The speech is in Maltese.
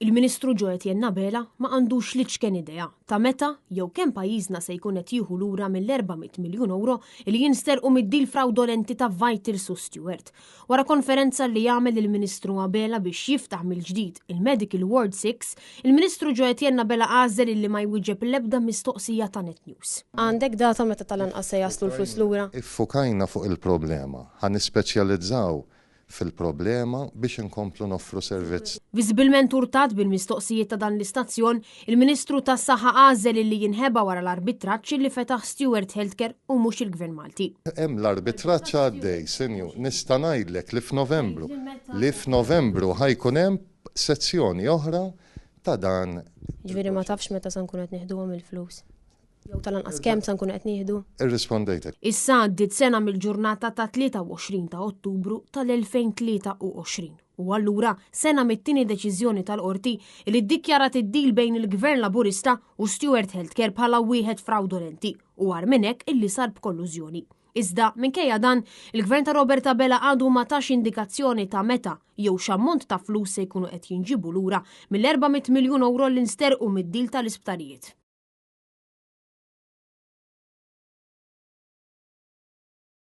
Il-Ministru Jo Etienne Abela ma għandux l-iċken idea ta' meta jew kemm pajjiżna se jkun qed jieħu lura mill-400 miljun ewro li jinsterqu mid-deal frawdolenti ta' Vitals u Steward. Wara konferenza li għamel il-Ministru Abela biex jiftaħ mill-ġdid il-Medical Ward 6, il-Ministru Jo Etienne Abela għażel illi ma jwieġeb l-ebda mistoqsija ta' Net News. Għandek data meta tal-anqas se jaslu l-flus lura? Iffukajna fuq il-problema. Ħa nispeċjalizzaw fil-problema biex inkomplu noffru servizz. Viżibilment urtat bil-mistoqsijiet ta' dan l-istazzjon, il-Ministru tas-Saħħa għażel illi jinħeba wara l-arbitraġġ illi fetaħ Steward Healthcare u mhux il-Gvern Malti. Hemm l-arbitraġġ għaddej, sinjur. Nista' ngħidlek li f'Novembru, li f'Novembru ħa jkun hemm sezzjoni oħra ta' dan. Jiġifieri ma tafx meta se nkunu qed nieħduhom il-flus? Jew tal-anqas kemm se nkunu qed nieħdu? Irrispondejtek. Issa għaddiet sena mill-ġurnata ta' 23 ta' Ottubru tal-2023 u allura sena mit-tieni deċiżjoni tal-Qorti li ddikjarat id-deal bejn il-Gvern Laburista u Steward Healthcare bħala wieħed frawdolenti u agħar minn hekk illi sar b'kollużjoni. Iżda, minkejja dan, il-Gvern ta' Robert Abela għadu ma tax indikazzjoni ta' meta jew x'ammont ta' flus se jkunu qed jinġiebu lura mill-400 miljun ewro li nsterqu mid-deal tal-isptarijiet.